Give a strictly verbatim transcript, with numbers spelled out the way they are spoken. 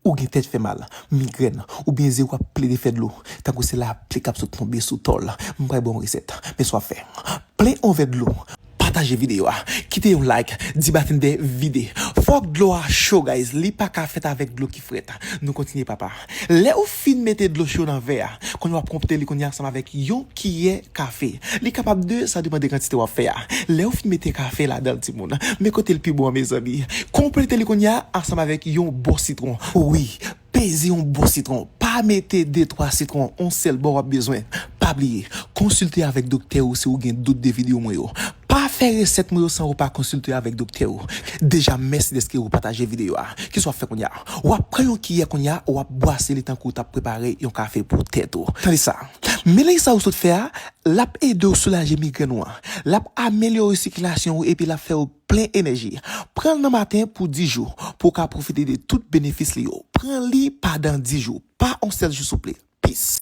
Ou gen tèt fè mal, migrèn, oubyen zye w ap plede fè dlo, tankou se lapli k ap sot tonbe sou tòl. M pral ba w yon resèt. Men sa w ap fè, plen yon vè dlo, pataje videyo a, kite yon like, di Batindè vide. Fòk dlo a cho, guys, li pa ka fèt avèk dlo ki frèt. Nou kontinye, papa. Lè ou fin mete dlo cho nan vè a, kounye a w ap konpte li kounye a ansanm avèk yon kiyè kafe. Li kapab de, sa depann de kantite w ap fè a. Lè ou fin mete kafe ladan l, timoun, men kote l pi bon an, mezanmi. Konplete li kounye a ansanm avèk yon bon sitwon. Wi, peze yon bon sitwon. Pa mete de twa sitwon, yon sèl bò w ap bezwen. Pa bliye, konsilte avèk doktè ou si ou gen dout de videyo mwen yo. Pa fè resèt mwen yo san ou pa konsilte avèk doktè ou. Deja, mèsi dèske ou pataje videyo a. Kisa w ap fè kounye a? W ap pran yon kiyè kounye a, w ap bwase li tankou w t ap prepare yon kafe pou tèt ou. Tande sa. Melanj sa ou sot fè a, l ap ede w soulaje migrèn ou an. L ap amelyore sikilasyon ou epi l ap fè w plen enèji. Pran l nan maten pou dis jou pou w ka pwofite de tout benefis li yo. Pran li pandan dis jou, pa yon sèl jou souple. Peace.